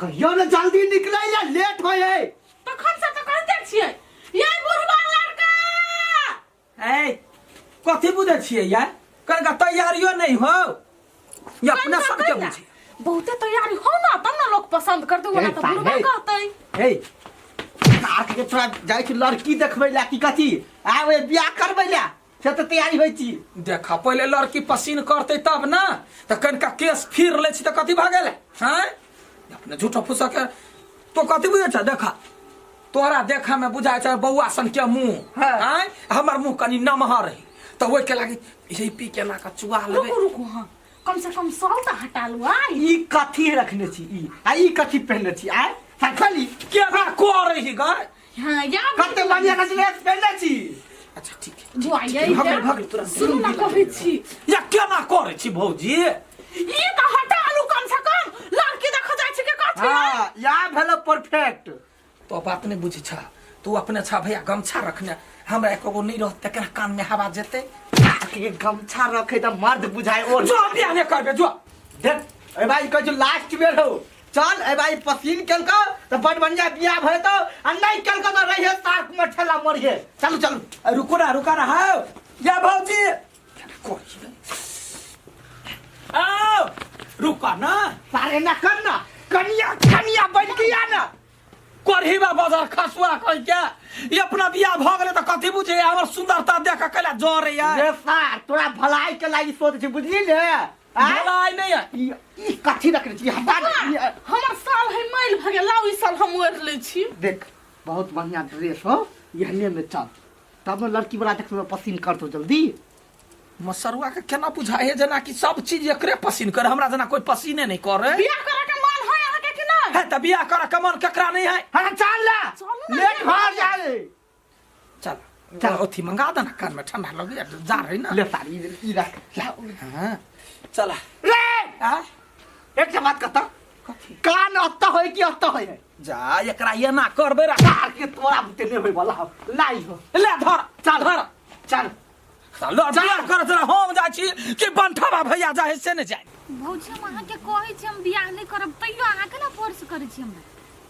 कहियो ने जल्दी निकलै या लेट होय है। तखन से तऽ कहिते छियै ये बुढ़वा लड़का। ए कथी बुझै छियै यार? कनिका तैयारियो नहीं हो ये अपना कनिका सबके कहिया? बुझी। बहुते तैयारी हो ना तब ना लोग पसंद करते, ओना ए, तऽ बुढ़वा हे। कहतै। हे साथ के तोरा जाइ छी लड़की देखबै ला की कथी आवे बियाह करबै ला से तऽ तैयारी होइ छी। देखा पहिले लड़की पसीन करते तब ना, तऽ कनिका केस फिर लै छी तऽ कथी भऽ गेलै? हैं अपने झूठो फूसा के तो कथी बुझै छ? देखा तोरा देखा में बुझाइ छ बौआ सन के मुंह। हाँ। आँय हमर मुंह कनि नमहर है तऽ ओहि के लागी यही पी के ना के चुआ लेबै। रुकू रुकू, हाँ कम से कम सॉल तऽ हटा लू। आइ ई कथी रखने छी ई आ ई कथी पहनने छी? आइ सखली केना करै ही गै? हाँ या कते बढ़िया के ड्रेस पहनने छी। अच्छा ठीक है। बुआ ये भगल, भगल, तुरंत। सुनू ना कहै छी। या केना करै छी भौजी? ई तऽ हटा लू कम से कम, लड़की देख जाइ छी के कथी। हाँ या भेल परफेक्ट। तो बात नहीं बुझै छ तू, अपने छ भैया गमछा रखने, हमरा एको गो नहीं रहत त केना कान में हवा जेतै? के गमछा रखे त मर्द बुझाए और जो बियाह नहीं करबे जो। देख ए भाई कहै छी लास्ट बेर हो, चल ए भाई पसीन केलको त बड़ बढ़िया बियाह भएतो आ नहीं केलको त रहिए सार्क में ठेला मरिए। चलू चलू। ए, रुको ना रुका ना, हाँ या भौजी आओ रुका ना। सारे ना कर ना कनिया कनिया बन के आ ना करही बा बाजार खसुआ कह के ई अपना बियाह भ गेलै त कथी बुझे हमर सुंदरता देख के कैला जर यार। रे सार तोरा भलाई के लागि सोच छी बुझली ने? आँय? भलाई नहीं है। ई ई कथी रखने छी? हटा दे, ई- हमर साल है मैल भऽ गेल, लाउ ई साल हम ओढ़ि लै छी। देख बहुत बढ़िया ड्रेस हो, यहने में चल तब ने लड़की वाला देखने में पसीन करतो जल्दी। मसरुआ के केना बुझाइ है जेना कि सब चीज एकरे पसीन करे, हमरा जेना कोई पसीने नहीं करे। बियाह करे के मन है अहाँके कि नहि? है त बियाह करे के मन केकरा नहीं है? हाँ चल ना, चलू ना, लेट भर जाए। चल चल अथी मंगा दे ना, कान में ठंडा लगे जा रही ना। ले सारी ई रख ला। हाँ चला रे आ एक बात कहता कथी? कान अत्ता होय कि अत्ता होय है? जा एकरा एना करबे रा कार के तोरा बुते नहीं होय वाला हो लाई हो। ले धर चल धर चल चल बियाह कर चल, हम जाइ छी कि बंठवा भैया जाए से नहीं जाए। भौजी हम अहाँके कहै छी हम बियाह नहि करब तैयो अहाँ केना फोर्स करै छी हमरा?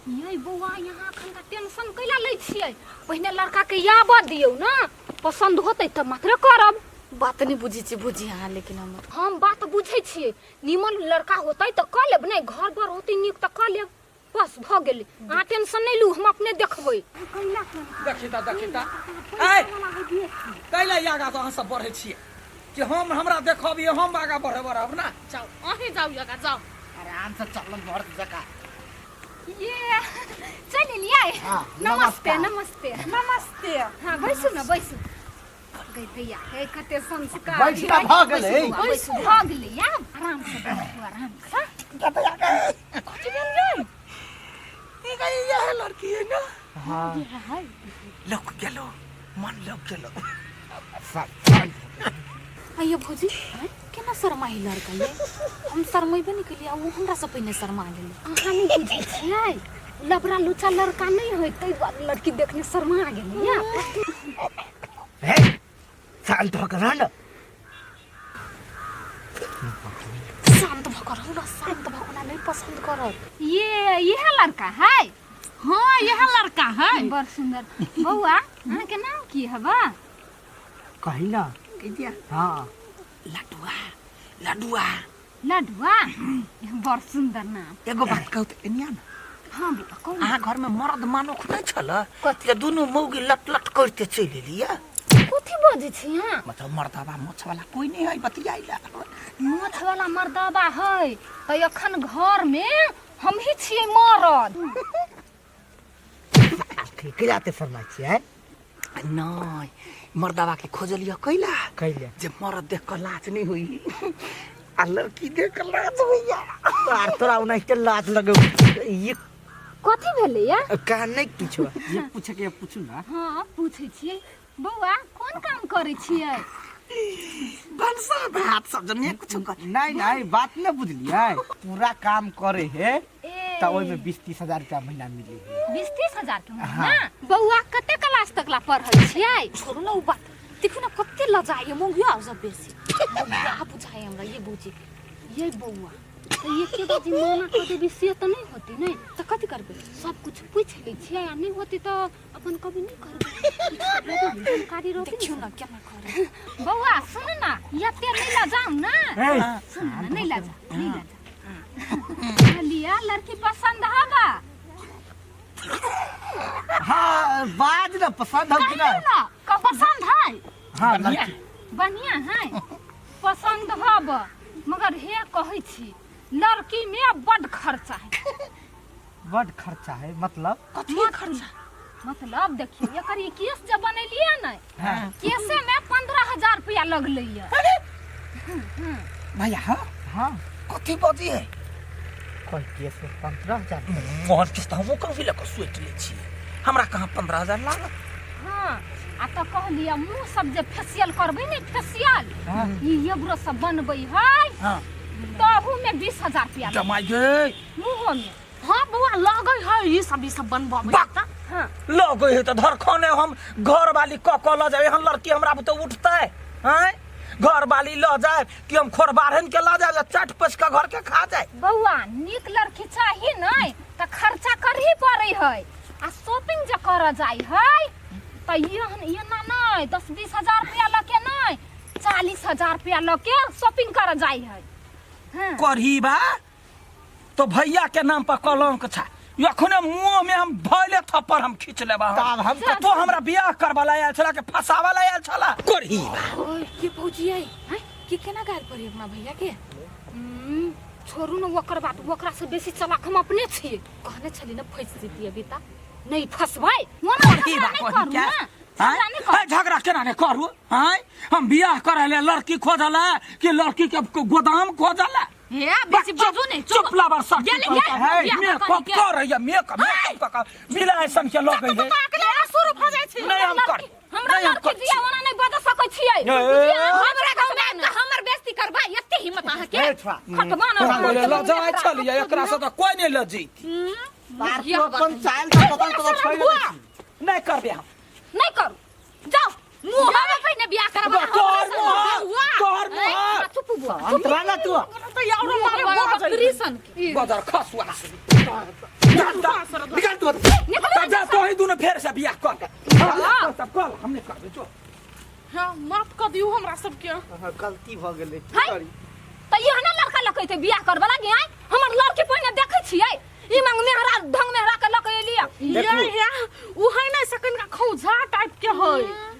यै बौआ यहाँ एखन का टेंशन कैला लै छियै? पहिने लड़का के आबऽ दियौ ने, पसंद होतै तऽ मात्र करब। बात नहि बुझै छी भौजी अहाँ, लेकिन हमर हम बात बुझै छियै, निमन लड़का होतै तऽ कऽ लेब, नहि घर बर होतै नीक तऽ कऽ लेब, बस भऽ गेलै। अहाँ टेंशन नहि लू, हम अपने देखबै। देखी तऽ देखी तऽ ऐ कैला आगाँ तऽ अहाँ सब बढ़ै छियै कि हम हमरा देखबियै हम आगाँ बढ़े बढ़ब ना। जाउ अहीं जाउ आगाँ जाउ। आराम से चलल मर्द जका। ये चल एलियै। हाँ, नमस्ते नमस्कार। नमस्ते नमस्ते। हाँ बैसू ने बैसू। गई भैया हे कते संस्कार बैठ तऽ भऽ गेलै। बैसू बौआ, बैसू भऽ गेलै आब आराम से बैसू आराम से। कथी भेल रे? यह लड़की है ना। हाँ लग गेलो मन लग गेलो। अइयो भौजी केना शर्माई लड़का ये, हम शर्मेबे नहि केलियै आ ओ हमरा से पहिने शर्मा गेलै। अहाँ नहि बुझै छियै लबड़ा लुचा लड़का नहि होइ ताहि दुआरे लड़की देखने शर्मा गेलै या। हे शांत होकर रह ना। शांत भऽ कऽ रहू ना, शांत भऽ कऽ नहि पसंद करत। ये इहे लड़का है? हाँ यह लड़का है। बड़ सुंदर। बौआ अहाँके नाम की हबा? कही ना। हाँ लडुआ लडुआ। लडुआ बड़ सुंदर नाम। एगो बात कहू तऽ एनिया ना। हाँ बौआ कहू। अहाँ घर में मर्द मानुख नहीं छल कथी? जे दुनू मौगी लट लट करते चलि एलियै? कथी बजै छी अहाँ? मतलब मर्दबा मोछ वाला कोई नहीं है बतियाइला? मोछ वाला मर्दबा है तऽ एखन घर में हम ही छियै मरद। ठीक जाते शर्मा छियै। नहीं मर्दबा के खोजलियै कैला? कैला? जे मर्द देख कऽ लाज नहीं होई आ लड़की देख कऽ लाज होइया। आर तोरा ओनाहिते लाज लगे ये। कथी भेलै या? का नहीं किछो, जे पूछे के पूछू ना। हाँ पूछै छियै। बौआ कोन काम करै छियै? भनसा भात सब जनिए कुछो कर। नहीं नहीं बात नहीं बुझलियै, पूरा काम करे है ए तऽ ओहिमे 20-30 हजार रुपया महीना मिले है। 20-30 हजार के महीना? बौआ कते क्लास तक ला पढ़ल छियै? छोड़ू ना उ बात, देखू ना कते लजाइए मौगिया सब बेसी। बौआ बुझाइ हमरा ये भौजी ये बौआ। तऽ एके बाजी मना कऽ देबी से तऽ नहि होतै ने तऽ कथी करबै सब कुछ पूछि लै छियै आ नहि होतै तऽ अपन कभी नहि करबै जानकारी रहतै देखियौ ने केना करे बौआ सुन ना एते नहि लऽ जाउ ने सुन ना नहि लऽ जा नहि लऽ जा कहलियै लड़की पसंद हवा हाँ बाज ना पसंद हम कि ना कहियौ ना पसंद है हाँ लड़की बढ़िया है पसंद हब मगर हे कहै छी लड़की में बड खर्चा है बड खर्चा है मतलब कथी खर्चा मतलब देखियौ एकर ई केस जे बनेलियै ने हाँ केसे में 15,000 रुपया लगलै ये भैया हाँ हाँ कथी बजी है कोई केस में 15,000 मोहन किस्त तऽ हमहूँ कभी लऽ कऽ सोचि लै छियै हमरा कहाँ 15,000 लागत हाँ आ तऽ कहलियै मुँह सब जे फेसियल करबै ने फेसियल हाँ। ई एबरो सब बनबै है हाँ तहू में 20,000 रुपया लगतै, जमाइ गे मुँहो में हाँ बौआ लगै है ई सब ई सब बनबबै बाक। तऽ हाँ लऽ गई है तऽ धरखने हम घर वाली कऽ कऽ लऽ जाए एहन लड़की हमरा बुते उठतै आँय घर वाली लऽ जाए कि हम खोरबारहन के लऽ जाए चट पच कऽ घर के खा जाए बौआ नीक लड़की चाही नहि तऽ खर्चा करही पड़ै है आ शॉपिंग जे करऽ जाइ है तऽ एहन एना नहि 10-20 हजार रुपया लऽ के नहि 40,000 रुपया लऽ के शॉपिंग करऽ जाइ है हाँ करही बा तो भैया के नाम पर कलंक छा अखने मुंह में हम धैले थप्पड़ हम खींच लेबा तब हम तो तू हमरा बियाह करबा ला आयल छला के फसावा ला आयल छला करही बा ओए के भौजी आई हैं के केना गाल पड़ी अपना भैया के छोड़ू ने ओकर बात ओकरा से बेसी चलाक हम अपने छियै कहने छली ना फंस जेती अभी ता नहीं फसबै ओना करही झगड़ा बा नहि कही करू क्या ने झगड़ा नहि करू हैं झगड़ा केना ने करू हैं हम बियाह करे ले लड़की खोजला कि लड़की के गोदाम खोजला हे बेसी बाजू नहीं चुप लाबर सर गेले, गेले, मेकअप कर रही है मेकअप मेकअप का मिला ऐसन के लग गई है अकेले शुरू भ जाइ छै नहीं हम कर हमरा नहीं हम लड़की कर दिया ओना नहीं बदल सकै छियै ए, हमरा गाँव में आबि कऽ हमर बेइज्जती करबै एते हिम्मत अहाँके ए, छुआ। खटबा न बोले ल जाय छलियै एकरा से तऽ कोई नहीं ल जीती तार तू अपन चाल का बदल तो छोड़ दे छी। नहीं करबे हम नहीं करू जाओ मुँह हमे पहिने बियाह करबै तोहर मुँह तोहर मुँह चुप बुआ अंतरा ना तू तऽ यारो मारे भऽ जाइ प्रिसन के बदर खसुआ निकाल तू तऽ जा तो ही दुनू फेर से बियाह कर सब कर हमने करबे जो हाँ माफ कऽ दियौ हमरा सबके हाँ, गलती भ गेलै की है? करी तऽ एहने लड़का लऽ के बियाह करबऽ लागी आँय हमर लड़की पहिने देखै छियै ई मांग मेहरा ढंग मेहरा के लऽ के एलियै ये ये उ है नै से कनिका खौझा टाइप के है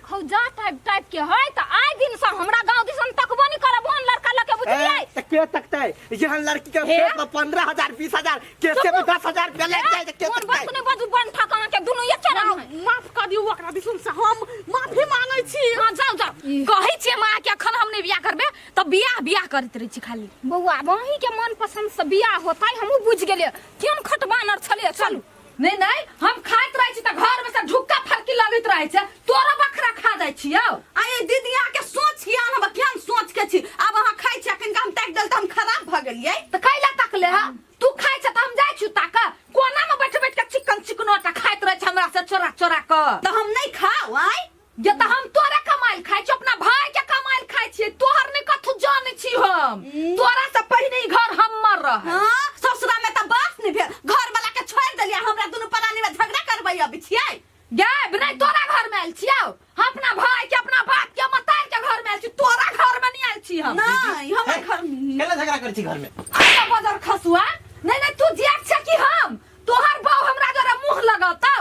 खौजा टाइप टाइप के है तऽ आइ दिन से हमरा गांव दिसन तकबो नहीं करब ओहन लड़का लऽ के बुझलियै ए, तऽ के तकतै एहन लड़की के हे? फेस पर 15,000 20,000 केसे में 10,000 रुपया लागि जाए तऽ के कोन तकतै बात नहि बाजू बन ठक अहाँके दुनू एके रंग है माफ कऽ दियौ ओकरा दिसन से हम माफी मांगै छी हाँ जाओ जाओ कहै छियै माँ के अखन हम नहि बियाह करबै तऽ बियाह बियाह करैत रहै छी खाली बौआ अहीं के मन पसंद से बियाह होतै हमहूँ बुझि गेलियै केहन खटबानर छलियै चलू नहीं नहीं हम खाइत रहै छी तऽ घर में से ढुक्का फरकी लगैत रहै छै तोरो बखरा खा जाइ छियौ आ ये दीदी अहाँके सोच किया हम केहन सोच के छी आब अहाँ खाइ छी अखन हम ताकि देल तऽ हम खराब भऽ गेलियै तऽ कैला तकले हा तू खाइ छ तऽ हम जाइ छी ताक कोना में बैठ बैठ के चिकन चिकनोटा खाइत रहै छै हमरा से चोरा चोरा कऽ तऽ हम नहि खाउ आँय जे तऽ हम तोरे कमाइल खाइ छी अपना भाई के कमाइल खाइ छियै तोहर नहि कथू जानै छी हम तोरा से पहिने ई घर हमर रहे हाँ ससुरा में तऽ बास नहि भेल घर वाला के छोड़ि देलियै हमरा दुनू प्राणी में झगड़ा करबै अबै छियै गायब नहीं तोरा घर में आयल छियौ हम अपना भाई के अपना बाप के मतार के घर में आयल छी तोरा घर में नहीं आयल छी हम नहि हमरा घर में केला झगड़ा करै छी घर में आगा बजर खसुआ नहीं नहीं तू जियाक छै कि हम तोहर बाप हमरा जरा मुंह लगतौ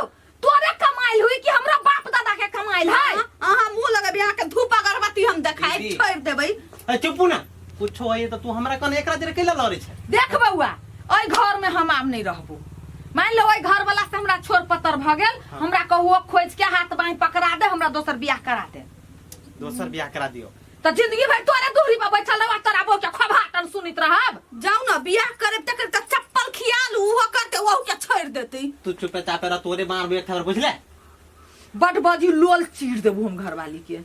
तोरे कमाइल हुई कि हमरा बाप दादा के कमाइल है अहाँ अहाँ मुंह लगेबै अहाँके धूप अगरबत्ती हम देखाय दीदी। छोड़ि देबै ए चुपू ना कुछो होइए तऽ तू हमरा कने एकरा जरे कैला लड़ै छै देख बौआ ओहि घर में हम आब नहीं रहबो मान लो ओहि घर वाला से हमरा छोड़ पतर भ गेल हमरा कहुओ खोज के हाथ बाँहि पकड़ा दे हमरा दोसर बियाह करा दे दोसर बियाह करा दियो तऽ जिंदगी भरि तोरे दूरी पर बैठल रहब आ तोरा बहू के खोभाटन सुनैत रहब जाउ ने बियाह करब तकर तऽ चप्पल खियालू ओहो करते ओहू के छोड़ि देतै तू चुपे चापे रह तोरे मारबो एक थप्पड़ बुझले बड बजी लोल चीर देबो हम घरवाली के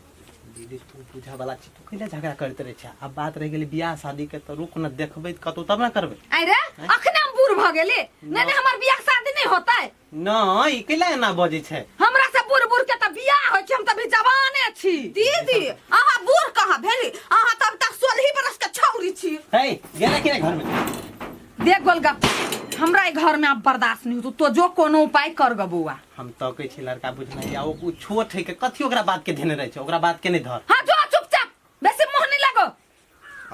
दीदी तू बुझा वाला छी तू कैला झगड़ा करैत रहै छै आब बात रहि गेलै बियाह शादी के तऽ रुक न देखबै कतौ तब न करबै अरे अखने हम बूढ़ भऽ गेली नहीं नहीं हमर बियाह शादी नहीं होतै नहि ई कैला एना बजै छै हमरा से बूढ़ बूढ़ के तऽ बियाह होइ छै हम तऽ अभी जवाने छी दीदी अहाँ बूढ़ कहाँ भेली अहाँ तब तक 16 बरस के छौरी छी हे गेला कि नहि घर में देख गोलगप्पा, हमरा ई घर में आब बर्दाश्त नहीं होतो, तो जो कोनो उपाय कर ग बौआ। हम तकै छी लड़का बुझना या ओ छोट है के कथी ओकरा बात के धेने रहै छै, ओकरा बात के नहीं धर। हाँ जो चुपचाप, बेसी मुंह नहीं लगो।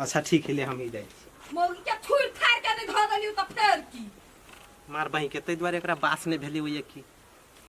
अच्छा ठीक है, ले हम ही जाइ छी। मौगी के थुर थार के नहीं धर देलियो त फेर की मार बही के, ताहि दुआरे एकरा बास नहीं भेलै होइए की।